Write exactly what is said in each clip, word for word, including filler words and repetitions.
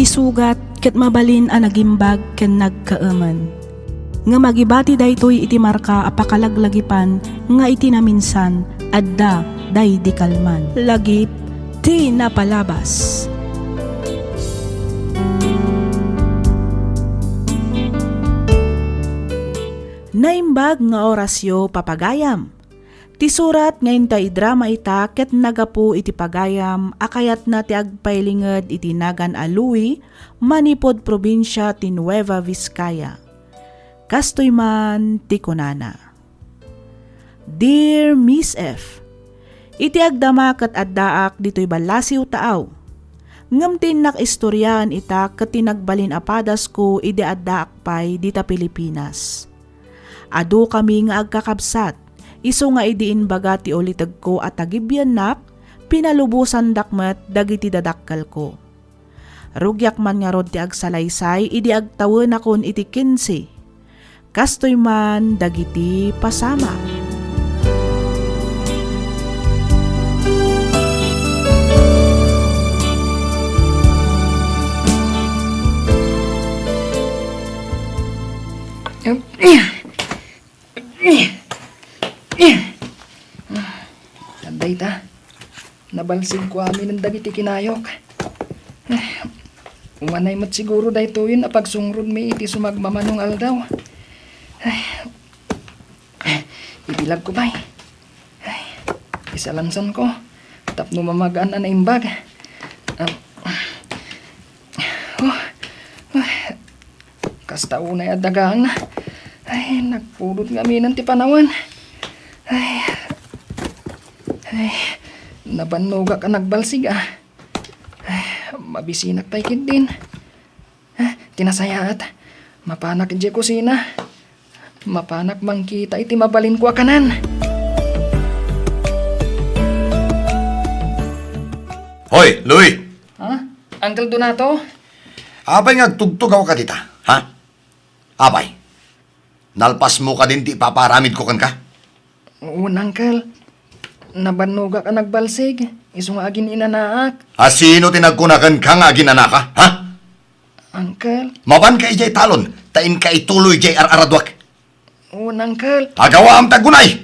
sugat ket mabalin a nagimbag ken nagkaemen. Ngem agibati daytoy iti marka a pakalaglagipan nga iti naminsan, adda daydi kalman. Lagip ti napalabas. Naimbag nga orasyo, papagayam. Ti surat nga inta idrama ita ket nagapu iti pagayam a kayatna ti agpailinged iti nagan a Louie manipud probinsia ti Nueva Vizcaya. Kastoy man ti kunana, "Dear Miss F, iti agdama ket addaak ditoy ballasiw taaw. Ngem ti innak istoriaan ita ket ti nagbalin a padasko idi addaak pay dita Pilipinas. Adu kami nga agkakabsat, isu nga idi imbaga ti ulitegko a tagibiannak, pinalubosandak met dagiti dadakkelko. Rugiak man ngarud ti agsalaysay idi agtawenakon iti kinse. Kastoy man dagiti pasamak." Adda ita. Nabalsigko aminen dagiti kinayok. Umanay met siguro daytoyen a pagsungrodmi iti sumagmamano nga aldaw. Ibilagko pay. Ay, isalansanko tapno mamagaan a naimbag. Ah, oh, oh, kasta unay a dagaangna. Ay, nagpudot ngaminen ti panawen. Ay, ay, nabannogak a nagbalsig, ah. Ay, mabisinak pay ketdin. Ah, ti nasayaat, mapanak idiay kusina. Mapanak mangkita iti mabalinko a kanan. Hoy, Louie! Ha? Uncle Donato? Apay nga agtugtugawka dita, ha? Apay, nalpasmo kadin ti ipapaaramidko kenka? Wen, Uncle. Nabannogak a nagbalsig, isu nga agin-inanaak. A sino ti nagkuna kenka nga agin-inanaka, ha? Uncle. Mapanka idiay talon, ta inka ituloy diay ar-araduak. Wen, Uncle. Agawaam ta agunay!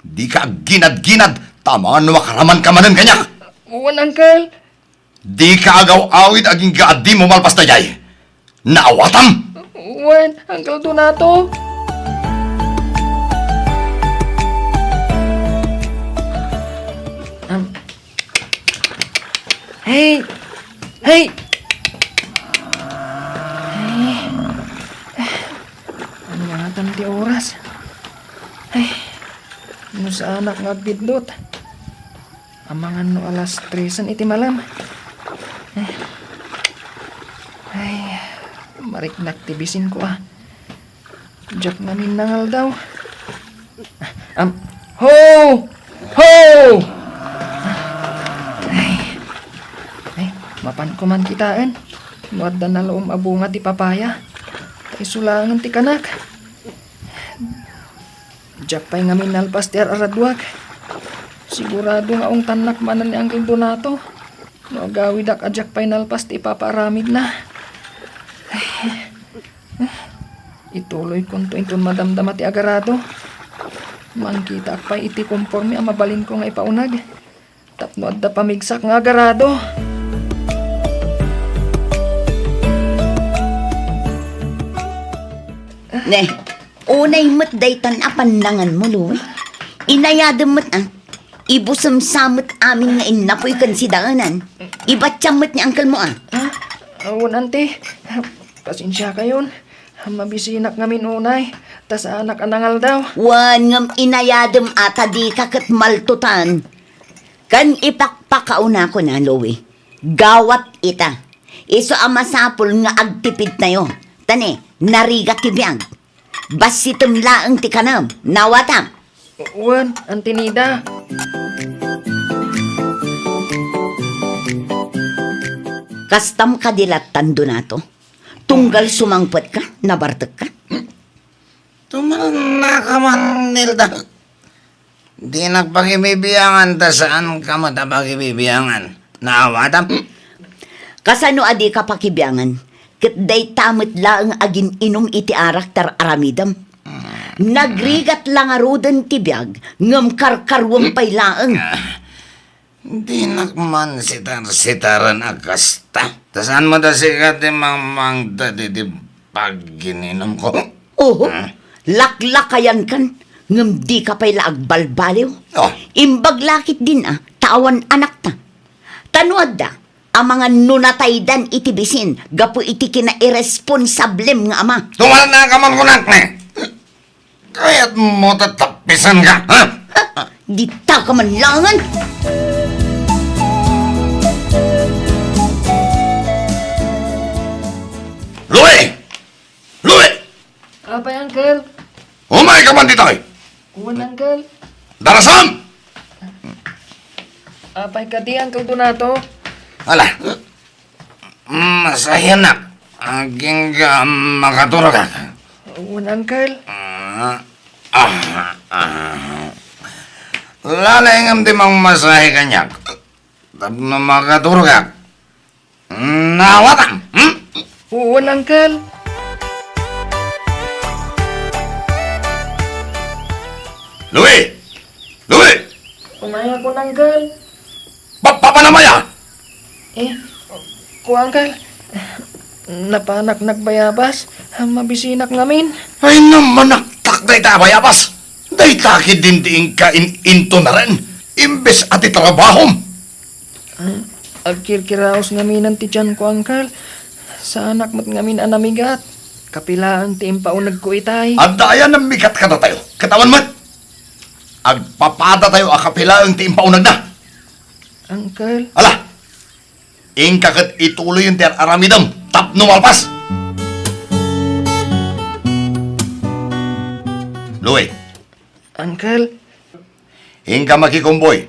Dika agginad-ginad, ta amangan no makaramanka manen kaniak. Wen, Uncle. Dika agaw-awid agingga a dimo malpas daydiay. Naawatam? Wen, Uncle Donato. Um, hey! Hey! Hey! Ania ngatan ti oras? Ay, no saanak nga agbiddut. Amangan no alas tresen iti malem. Ay, mariknak ti bisinko, ah. Diak ngamin nangaldaw. Am, ho! Ho! Ay, ay, mapanko man kitaen no adda nalaom a bunga ti papaya. Ta isu laengen ti kanak. Diak pay ngamin nalpas ti ar-araduak. Sigurado nga ungtannak manen ni Uncle Donato no agawidak a diak pay nalpas ti ipapaaramidna. Ituloykonto inton madamdama ti agarado. Mangkitaak pay iti komporme a mabalinko nga ipauneg. Tapno adda pamigsak nga agarado. Ne, unay met daytan a pannanganmo, Louie. Inayadem met, ah. Ibusemsa met amin nga innapoy ken sidaenan. Ibatiam met ni uncle mo, ah. Ah, awan, ante. Pasensiakayon. Mabisinak ngamin unay, ta saanak a nangaldaw. Wen, ngem inayadem a ta dika ket maltutan. Ken ipakpakaunakon a, Louie, gawat ita. Isu a masapul nga agtipidtayo. Ta ne, narigat ti biag. Bassitem laeng ti kanem. Nawatam. Wen, Auntie Nida. Kastam kadi lattan, Donato? Tunggal sumangpetka, nabartekka? Tumalnaka man, Nilda. Dinak pakibibiangan ta saanka met a pakibibiangan. Naawatam? Kasano a dika pakibiangan? Ket dayta met laeng a gin-inum iti arak ti ar-aramidem. Nagrigat la ngaruden ti biag, ngem karkaruem pay laeng. Ah, dinak man sitar-sitaren a kasta. Ta saan met a sika ti mangmangted iti paggininumko? Oho, Ah? laklakayankan, ngem dika pay la agbalbaliw. Oh. Imbag la ketdin a, ta awan anakta. Ta no adda, amangan no nataydan iti bisin gapu iti kinairesponsablem nga ama. Tumalna ka man kunak, ne? Kayatmo ta tapisanka, ha? Dita ka man laengen. Louie! Louie! Apay, Uncle? Umay ka man ditoy! Wen, Uncle. Darasam! Apay kadi, Uncle Donato? Ala, masayanak. Agingga makaturogak. Wen, Uncle. Ah, ah, ah. Lalay ngem ti mangmasahe kaniak. Tapno makaturogak. Nawatam, hmm? Wen, Uncle. Louie! Louie! Umayakon, Uncle. Ba-, papanam aya? Eh, kua, Uncle. Napanak nagbayabas. Mabisinak ngamin. Ay, namanaktak dayta a bayabas. Dayta ketdin ti inka in-, intonaren. Imbes a ti trabahom. Ah, agkirkiraos ngaminen ti tianko, Uncle. Saanak met ngamin a namigat. Kapilaeng ti impaunegko itay. Adda aya nammigat kadatayo? Ket awan met. Agpapadatayo a kapilaeng ti impaunegna. Uncle. Ala, inka ket ituloyen ti ar-aramidem tapno malpas. Louie. Uncle. Inka makikumboy,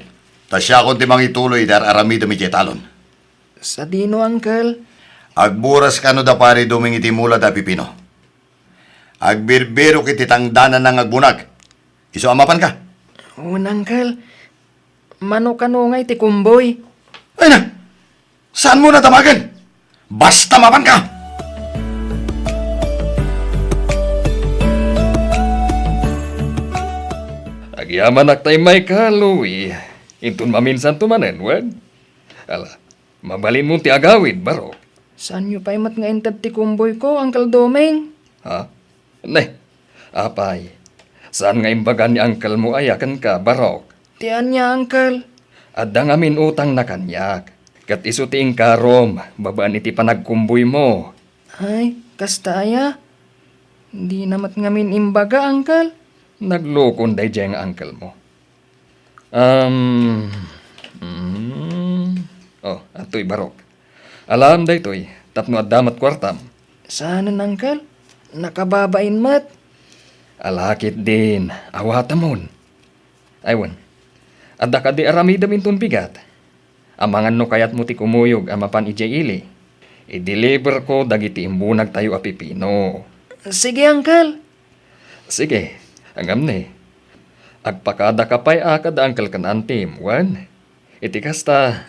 ta siakon ti mangituloy iti ar-aramidem idiay talon. Sadino, Uncle? Agburas kano da Pari Doming iti mula da pipino. Agbirbirok iti tangdananna nga agbunag. Isu a mapanka? Wen, Uncle. Mano kano ngay ti kumboy? Ay na! Saanmo na damagen? Basta mapanka! Agyamanak tay mayka, Louie. Inton maminsanto manen, wen? Ala, mabalinmo ti agawid, Barok. Saanyo pay met nga inted ti kumboyko, Uncle Doming? Ha? Ne, apay, saan nga imbaga ni uncle mo aya kenka, Barok? Ti ania, Uncle? Adda ngamin utangna kaniak, ket isu ti inkarom babaen iti panagkumboymo. Ay, kasta aya? Dina met ngamin imbaga, Uncle. Naglukon daydiay nga uncle mo. Um, mm, oh, adtoy, Barok. Alaem daytoy, tapno adda met kuartam. Saanen, Uncle. Nakababain met. Ala ketdin, awatemon. Ay wen, adda kadi aramidem inton bigat? Amangan no kayatmo ti kumuyog a mapan idiay ili. I-deliverko dagiti imbunagtayo a pipino. Sige, Uncle. Sige, ngem ne, agpakadaka pay a kada Uncle ken Auntie, wen? Iti kasta,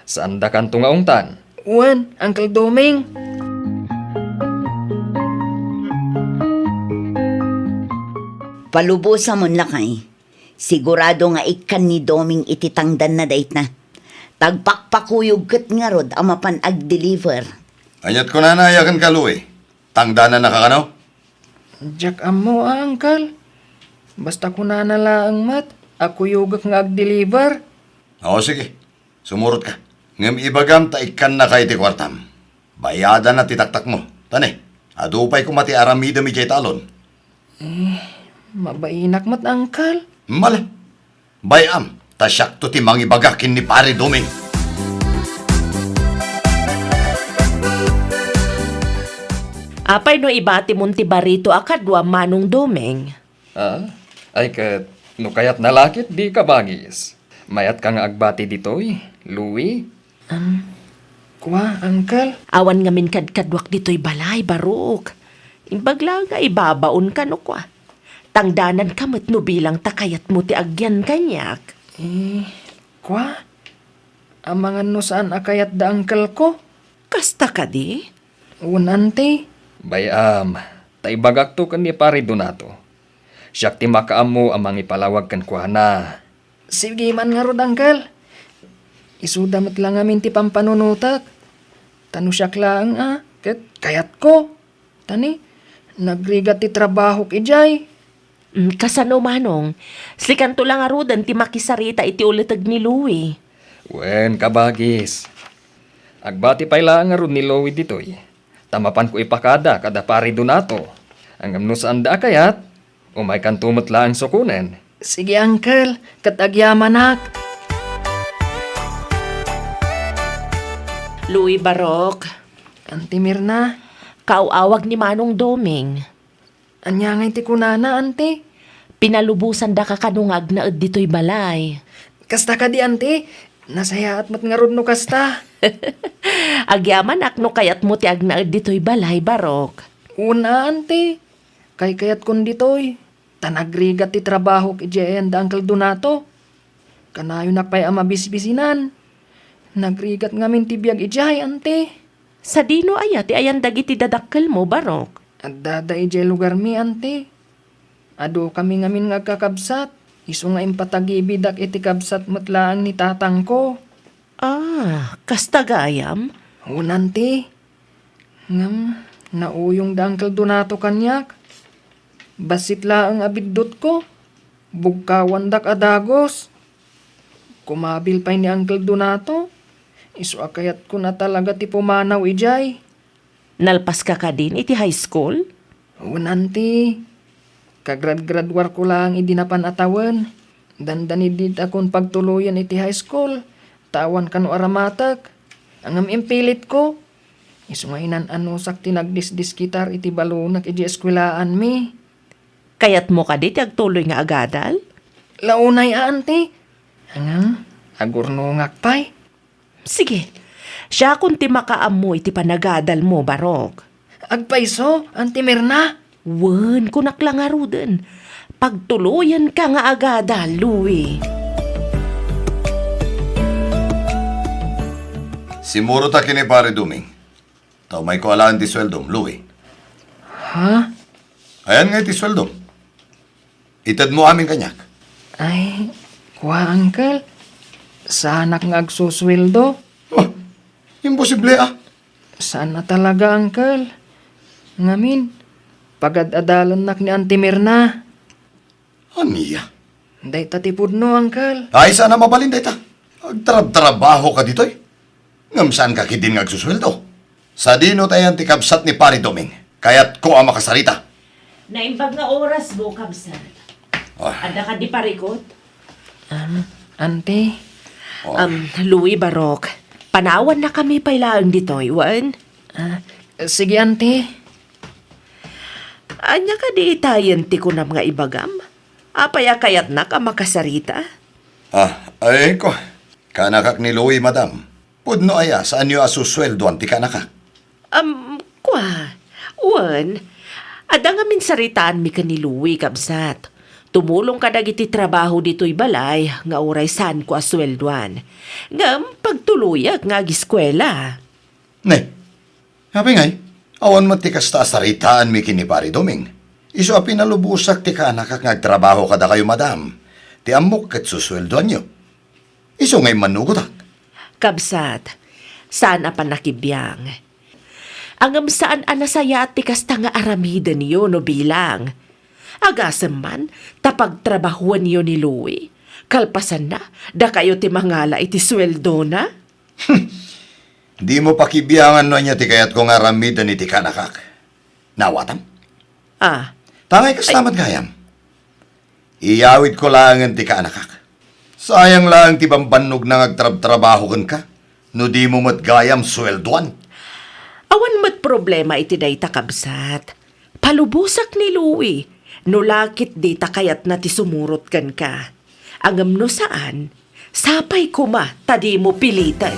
saandakanto nga ungtan. Wen, Uncle Doming. Palubosamon, lakay. Sigurado nga ikkan ni Doming iti tangdanna dayta. Tagpakpakuyog ket ngarud a mapan ag-deliver. Ania't kunana aya kenka, Louie? Tangdanannaka kano? Diak ammo a, Uncle. Basta kunana laeng met a kuyogek nga ag-deliver. O, sige. Sumurotka. Ngem ibagam ta ikkannaka iti kuartam. Bayadanna ti taktakmo. Ta ne, adu pay koma ti aramidem idiay talon. Eh, mabainak met, Uncle. Mala. Bay-am, ta siakto ti mangibaga ken ni Pare Doming. Apay no ibatimon ti barito a kadua, Manong Doming? Ah, ay ket, no kayatna la ket dika bangis. Mayatka nga agbati ditoy, Louie? Am, kua, Uncle? Awan ngamin kadkaduak ditoy balay, Barok. Imbag la nga ibabaonka no kua. Tangdananka met no bilang ta kayatmo ti agyan kaniak. Eh, kua? Amangan no saan a kayat da uncle ko? Kasta kadi? Wen, Auntie. Bay-am, ta ibagakto ken ni Pare Donato. Siak ti makaammo a mangipalawag kenkuana. Sige man ngarud, Uncle. Isuda met la ngamin ti pampanunotek. Ta no siak laeng a, ket kayatko. Ta ni, nagrigat ti trabahok idiay. Mm, kasano, Manong? Sikanto la ngaruden ti makisarita iti uleteg ni Louie. Wen, kabagis. Agbati pay laeng ngarud ni Louie ditoy. Ta mapanko ipakada kada Pare Donato. Ngem no saanda a kayat, umaykanto met laeng sukonen. Sige, Uncle, ket agyamanak. Louie, Barok. Auntie Mirna. Kaaw-awag ni Manong Doming. Ania ngay ti kunana, Auntie? Pinalubosandaka kano nga agnaed ditoy balay. Kasta kadi, Auntie? Nasayaat met ngarud no kasta. Agyamanak no kayatmo ti agnaed ditoy balay, Barok. Wen a, Auntie. Kaykayatkon ditoy. Ta nagrigat ti trabahok idiay ayan da Uncle Donato. Kanayonak pay a mabisbisinan. Nagrigat ngamin ti biag idiay, Auntie. Sadino aya ti ayan dagiti dadakkelmo, Barok? Addada idiay lugarmi, Auntie. Adukami ngamin nga agkakabsat. Isu nga impatagibidak iti kabsat met laeng ni tatangko. Ah, kasta gayam? Wen, Auntie. Ngem, nauyong da Uncle Donato kaniak. Bassit laeng a biddutko. Bugkawandak a dagus. Kumabil pay ni Uncle Donato. Isu a kayatkon a talaga ti pumanaw idiay. Nalpaska kadin iti high school? Wen, Auntie. Kagrad-graduarko laeng idi napan a tawen. Dandani ditakon pagtuloyen iti high school, ta awan kano aramatek. Ngem impilitko. Isu nga inan-anusak ti nagdisdiskitar iti balonek idiay eskuelaanmi. Kayatmo kadi ti agtuloy nga agadal? Launay a, Auntie. Ngem, agurnongak pay. Sige, siakon ti makaammo iti panagadalmo, Barok. Agpayso, Auntie Mirna? Wen, kunak la ngaruden. Pagtuloyenka nga agadal, Louie. Simurotak ken ni Pare Doming. Ta umayko alaen ti sueldom, Louie. Ha? Ayan ngay ti sueldom. Itedmo amin kaniak. Ay, kua, Uncle. Saanak nga agsusueldo. Oh, imposible, ah. Saan a talaga, Uncle. Ngamin, pagad-adalannak ni Auntie Mirna. Ania? Dayta ti pudno, Uncle. Ay, saan a mabalin dayta. Agtrabtrabahoka ditoy. Ngem saanka ketdin nga agsusueldo? Sadino ti ayan ti kabsat ni Pare Doming? Kayatko a makasarita. Naimbag nga orasmo, kabsat. Ah. Adda kadi parikut? Um, Auntie. Oh. Um, Louie, Barok, panawannakami pay laeng ditoy, wen? Ah, sige, Auntie. Ania kadi itayen ti kunam nga ibagam? Apay a kayatnak a makasarita? Ah, ay, kua. Kaanakak ni Louie, madam. Pudno aya, saanyo a susueldoan ti kaanakak? Am, kua. Wen, adda ngamin saritaanmi ken ni Louie, kabsat. Tumulong kadagiti trabaho ditoy balay nga uray saanko a sueldoan. Ngem pagtuloyak nga agiskuela. Ne, apay ngay, awan met ti kasta a saritaanmi ken ni Pare Doming. Isu a pinalubosak ti kaanakak nga agtrabaho kadakayo, madam. Ti ammok ket susueldoanyo. Isu nga immannugotak. Kabsat, saan a pannakibiang. Ngem saan a nasayaat ti kasta nga aramidenyo no bilang. Agasem man ta pagtrabahuenyo ni Louie, kalpasanna, dakayo ti mangala iti sueldona? Dimo pakibiangan no ania ti kayatko nga aramiden iti kaanakak. Naawatam? Ah. Ta ngay kasta met gayam. Iyawidko laengen ti kaanakak. Sayang laeng ti bambannogna nga agtrabtrabaho kenka, no dimo met gayam sueldoan. Awan met problema iti dayta, kabsat. Palubosak ni Louie, no la ketdi ta kayatna ti sumurot kenka. Ngem no saan, sapay koma ta dimo piliten.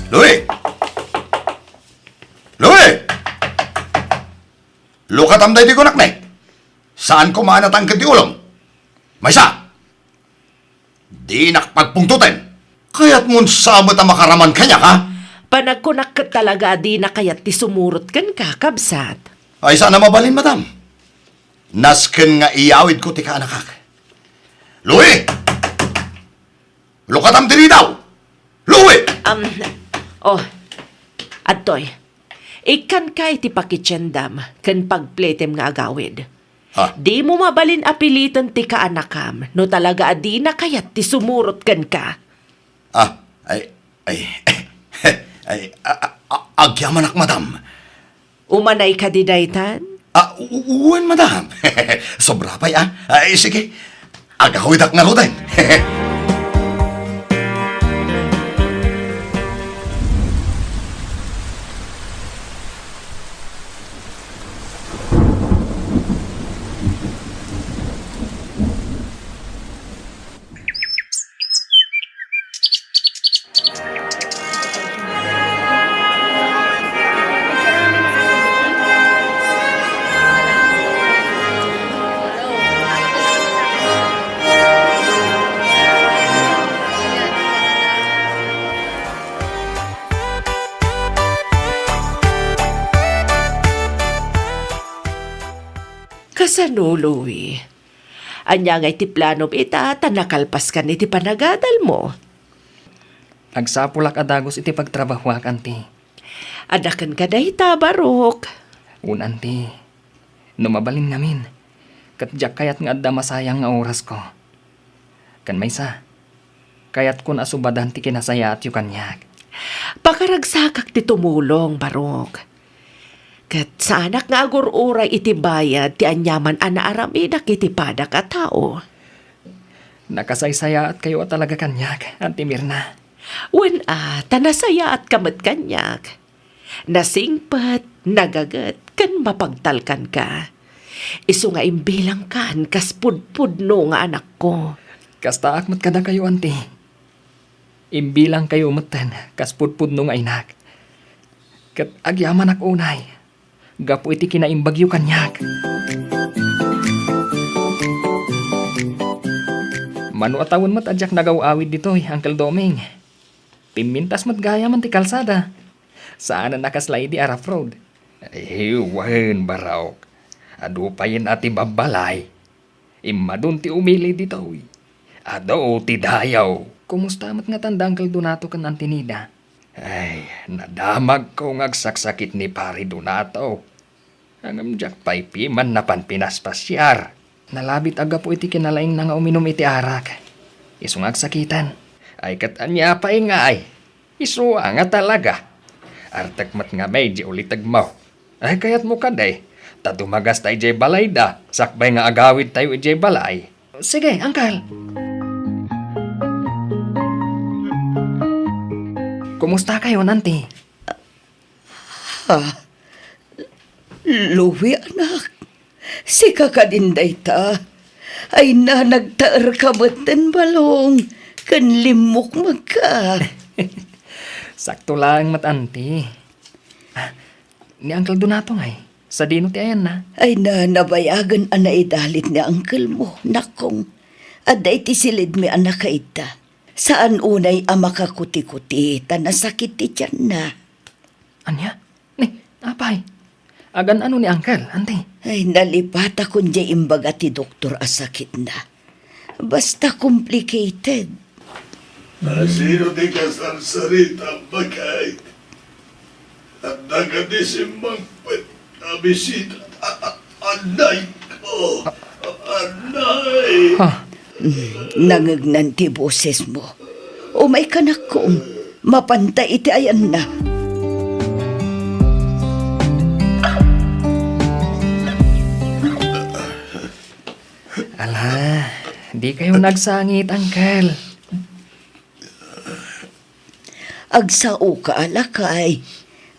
Louie! Louie! Lukatam daydi kunak ne. Saan koma a natangked ti ulom? Maysa! Di Dinak pagpungtoten. Kayatmon sa met a makaraman kaniak, ha? Panagkunak ket talaga a dina kayat ti sumurot kenka, kabsat. Ay, saan a mabalin, madam. Nasken nga iyawidko ti kaanakak. Louie! Lukatam diri daw! Louie! Um, oh, adtoy. Ikkanka iti pakitiendam ken pagpletem nga agawid. Ha? Dimo mabalin a piliten ti kaanakam no talaga a dina kayat ti sumurot kenka. Ah, ay, ay, ay, a, a, a, agyamanak, madam. Umanay kadi daytan? Ah, u-, wen, madam. Sobra pay, ah. Ay, sige. Agawidak ngaruden. Kasano, Louie? Ania ngay ti planom ita ta nakalpaskan iti panagadalmo? Agsapulak a dagus iti pagtrabahuak, anti. Adda kenka dayta, Barok. Wen, anti. No mabalin ngamin, ket diak kayat nga adda masayang nga orasko. Ken maysa, kayatkon a subadan ti kinasayaatyo kaniak. Pakaragsakak ti tumulong, Barok. Ket saanak nga agur-uray iti bayad ti aniaman a naaramidak iti padak a tao. Nakasaysayaatkayo a talaga kaniak, Anti Mirna. Wen a, ta nasayaatka met kaniak. Nasingpet, nagaget, ken mapagtalkanka. Isu nga imbilangkan kas pudpudno nga anakko. Kastaak met kadakayo, Anti. Imbilangkayo metten kas pudpudno nga inak. Ket agyamanak unay gapu iti kinaimbagyo kaniak. Mano a tawen met a diak nagaw-awid ditoy, Uncle Doming. Pimmintas met gayamen ti kalsada. Saanen a kasla idi a rough road. Ay, wen, Barok. Adu payen a ti babbalay. Immadun ti umili ditoy. Adu ti dayaw. Kumusta met ngatan da Uncle Donato ken Auntie Nida? Ay, nadamagko nga agsaksakit ni Pari Donato. Ngem diak pay piman napan pinaspasiar. Nalabit a gapu iti kinalaingna nga uminum iti arak. Isu nga agsakiten. Ay, ket ania pay ngay? Isu a nga talaga. Artek met ngamin diay ulitegmo. Ay, kayatmo kadi, ta dumagasta idiay balayda, sakbay nga agawidtayo idiay balay. Sige, Uncle. Kumustakayon, Auntie? Ha? Louie, anak, sika kadin dayta? Ay, na, nagtaerka metten, Balong, ken limmukmegka. Sakto laeng met, Auntie. Ah, ni Uncle Donato ngay, sadino ti ayanna? Ay, na, nabayagen a naidalit ni uncle mo, nakong. Adda iti silidmi a nakaidda. Saan unay a makakuti-kuti ta nasakit ti tianna. Ania? Ni, apay? Agan-ano ni Uncle, Auntie? Ay, nalipatakon diay imbaga ti doktor a sakitna. Basta complicated. Asino ti kasarsarita, baket? Adda kadi simmangpet a bisita? A-, a-, anay ko! Anay! Ha? Mm, nangegnan ti bosesmo. Umayka, nakong. Mapanta iti ayanna. Ala, dikayo nagsangit, Uncle. Agsaoka, lakay.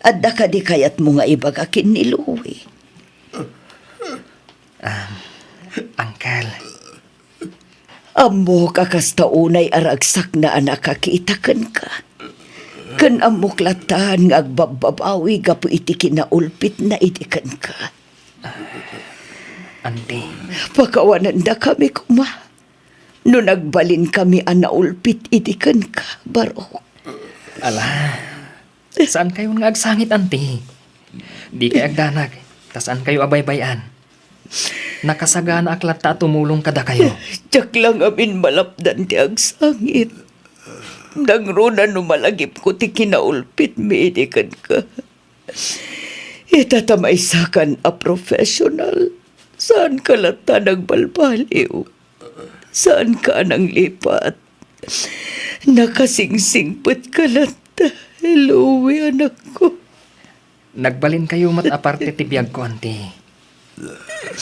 Adda kadi kayatmo nga ibaga ken ni Louie? Ah, Uncle. Ammok a kasta unay a ragsakna a nakakita kenka. Ken ammok latta nga agbabbabawi gapu iti kinaulpitna idi kenka. Auntie. Pakawanendakami koma. no nagbalinkami a naulpit idi kenka, Barok. Ala, saankayon nga agsangit, Anti. Dikay agdanag, ta saankayo a baybay-an. Nakasaganaak latta a tumulong kadakayo. Diak la ngamin malapdan ti agsangit. Nangruna no malagipko ti kinaulpitmi idi kenka. Ita ta maysakan a professional, saanka latta nagbalbaliw. Saanka a nanglipat. Nakasingsingpetka latta, Louie, anakko. Nagbalinkayo met a parte ti biagko, Anti.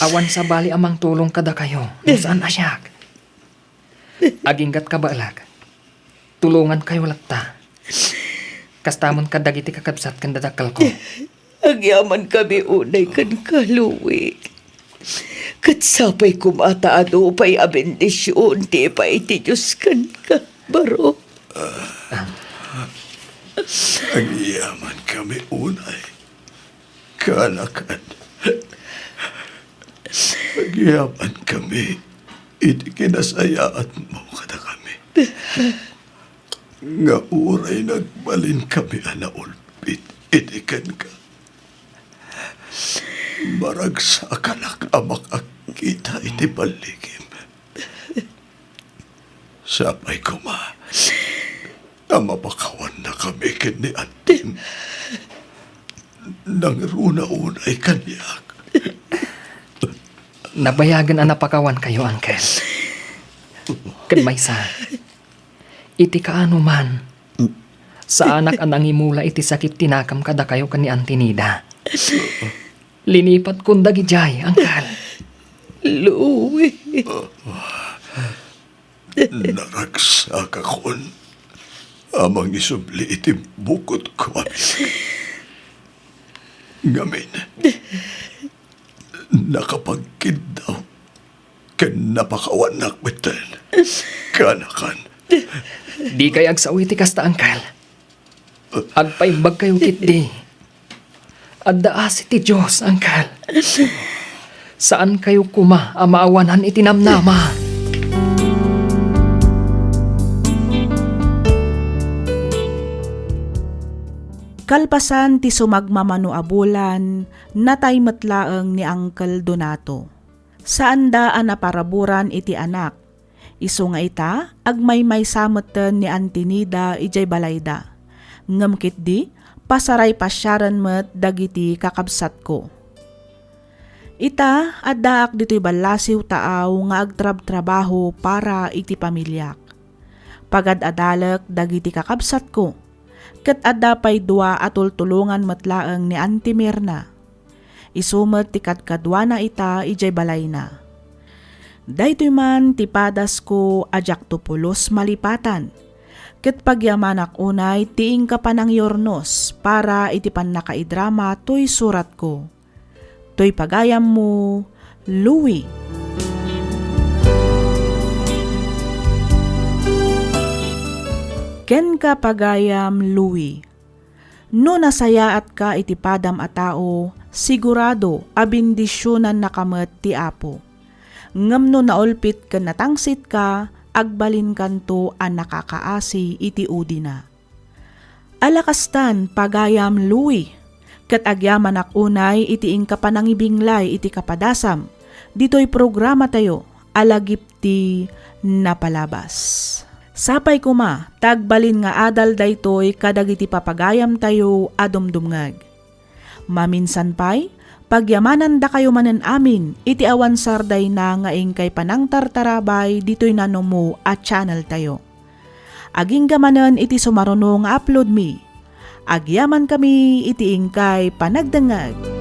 Awan sabali a mangtulong kadakayo no saan a siak. Aginggat kabaelak. Tulongankayo latta. Kasta met kadagiti kakabsat ken dadakkelko. Agyamankami unay kenka, Louie. Ket sapay koma ta adu pay a bendision ti ipaay ti Dios kenka, Barok. Agyamankami unay, kaanakan. Agyamankami iti kinasayaatmo kadakami. Nga uray nagbalinkami a naulpit idi kenka, maragsakanak a makakita iti balligim. Sapay koma a mapakawannakami ken ni antim. Nangruna unay kaniak. Nabayagen a napakawankayo, Uncle. Ken maysa, iti kaano man, saanak a nangimula iti sakit ti nakam kadakayo ken ni Auntie Nida. Linipatkon dagidiay, Uncle. Louie. Naragsakakon a mangisubli iti bukotko a biag. Ngamin, nakapagkiddaw ken napakawannak metten. Kaanakan. Dikay agsao iti kasta, Uncle. Agpaimbagkayo ketdi. Adda asi ti Dios, Uncle. Saankayo koma a maawanan iti namnama. Kalpasan ti sumagmamano a bulan, natay met laeng ni Uncle Donato. Saanda a naparaburan iti anak. Isu nga ita, agmaymaysa metten ni Auntie Nida idiay balayda. Ngem ketdi, pasaray pasiaren met dagiti kakabsatko. Ita, addaak ditoy ballasiw taaw nga agtrabtrabaho para iti pamiliak. Pagad-adalek dagiti kakabsatko, ket adda pay dua a tultulongan met laeng ni Auntie Mirna. Isu met ti kadkaduana ita idiay balayna. Daytoy man ti padasko a diakto pulos malipatan, ket pagyamanak unay ti inka panangyurnos para iti pannakaidrama toy suratko. Toy pagayammo, Louie. Kenka, pagayam Louie. No nasayaatka iti padam a tao, sigurado a bendisionannaka met ti Apo. Ngem no naulpit ken natangsitka, agbalinkanto a nakakaasi iti udina. Ala kastan, pagayam Louie, ket agyamanak unay iti inka panangibinglay iti kapadasam ditoy programatayo a Lagip ti Napalabas. Sapay koma ta agbalin nga adal daytoy kadagiti papagayamtayo a dumdumngeg. Maminsan pay, pagyamanandakayo manen amin iti awan sardayna nga inkay panangtartarabay ditoy nanumo a channeltayo. Agingga manen iti sumaruno nga uploadmi. Agyamankami iti inkay panagdengngeg.